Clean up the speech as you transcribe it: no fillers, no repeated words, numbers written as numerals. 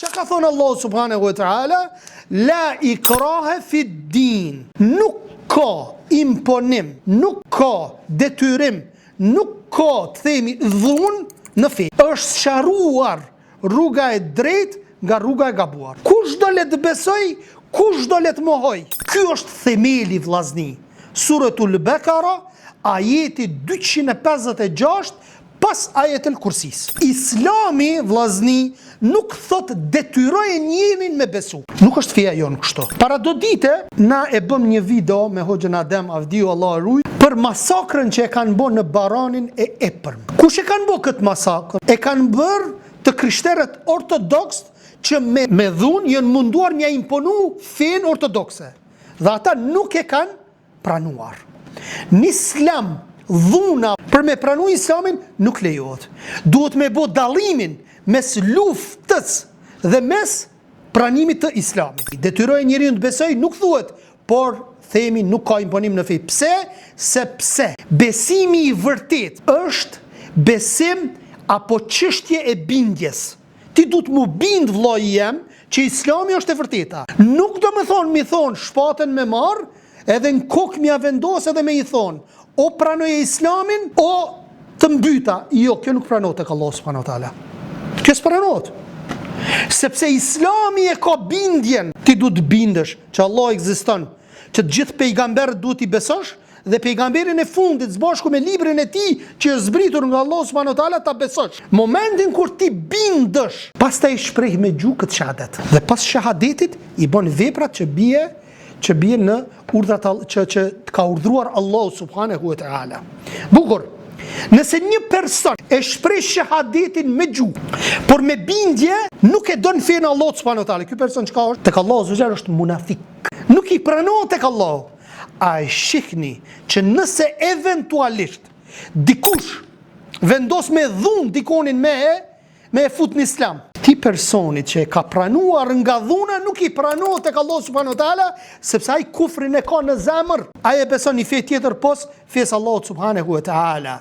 Çka ka thonë Allahu subhanahu wa taala? La ikrahe fi din. Nuk ka imponim, nuk ka detyrim, nuk ka të themi dhunë në fe. Është sqaruar rruga e drejtë nga rruga e gabuar. Kush do le të besoj, kush do le të mohoj. Ky është themeli vllazni. Suretul Bekara, ajeti 256 Pas Ajetel Kursisë. Islami, vllazni, nuk thotë detyroje njerin me besu. Nuk është feja jonë kështu. Para do dite, na e bëmë një video me hoxhën Adem Avdiu, Allahu e rujt, për masakrën që e kanë bo në Baranin e Epërm. Kush e kanë bo këtë masakër? E kanë bërë të krishterët ortodoksë që me me dhunë janë munduar m'ja imponu fenë ortodokse. Dhe ata nuk e kanë pranuar. Në islam, dhuna për me pranu islamin nuk lejohet. Duhet me bo dallimin mes luftës dhe mes pranimit të islamit. Detyroje njeriun të besoj, nuk thuhet, por themi nuk ka imponim në fe. Pse? Sepse besimi i vërtetë është besim apo çështje e bindjes. Ti duhet m'u bind vllai jem që islami është e vërteta. Nuk do me thonë m'i thonë shpatën me marr edhe në kokë m'ja vendos edhe me i thonë o pranoje islamin o të mbyta. Jo, kjo nuk pranohet tek Allahu subhanahu wa taala. Kjo s'pranohet. Sepse islami e ka bindjen. Ti duhet të bindesh që Allahu ekziston, që të gjithë pejgamberët duhet t'i besosh dhe pejgamberin e fundit së bashku me librin e tij që është zbritur nga Allahu subhanahu wa taala ta besosh. Momentin kur ti bindesh, pastaj shpreh me gjuhë këtë shahadet. Dhe pas shahadetit i bën veprat që bie që bien në urdhrat që që të ka urdhëruar Allahu subhanahu wa taala. Bukur. Nëse një person e shpreh shahadetin me gjuhë, por me bindje nuk e don fenë e Allahut subhanahu wa taala, ky person çka është? Tek Allahu azza është munafik. Nuk i pranohet tek Allahu. A e shihni që nëse eventualisht dikush vendos me dhunë dikonin me e me e fut në islam, këtij personit që e ka pranuar nga dhuna nuk i pranohet tek Allahu subhanahu wa taala, sepse ai kufrin e ka në zemër. Ai e beson një fe tjetër pos fesë Allahut subhanahu wa taala.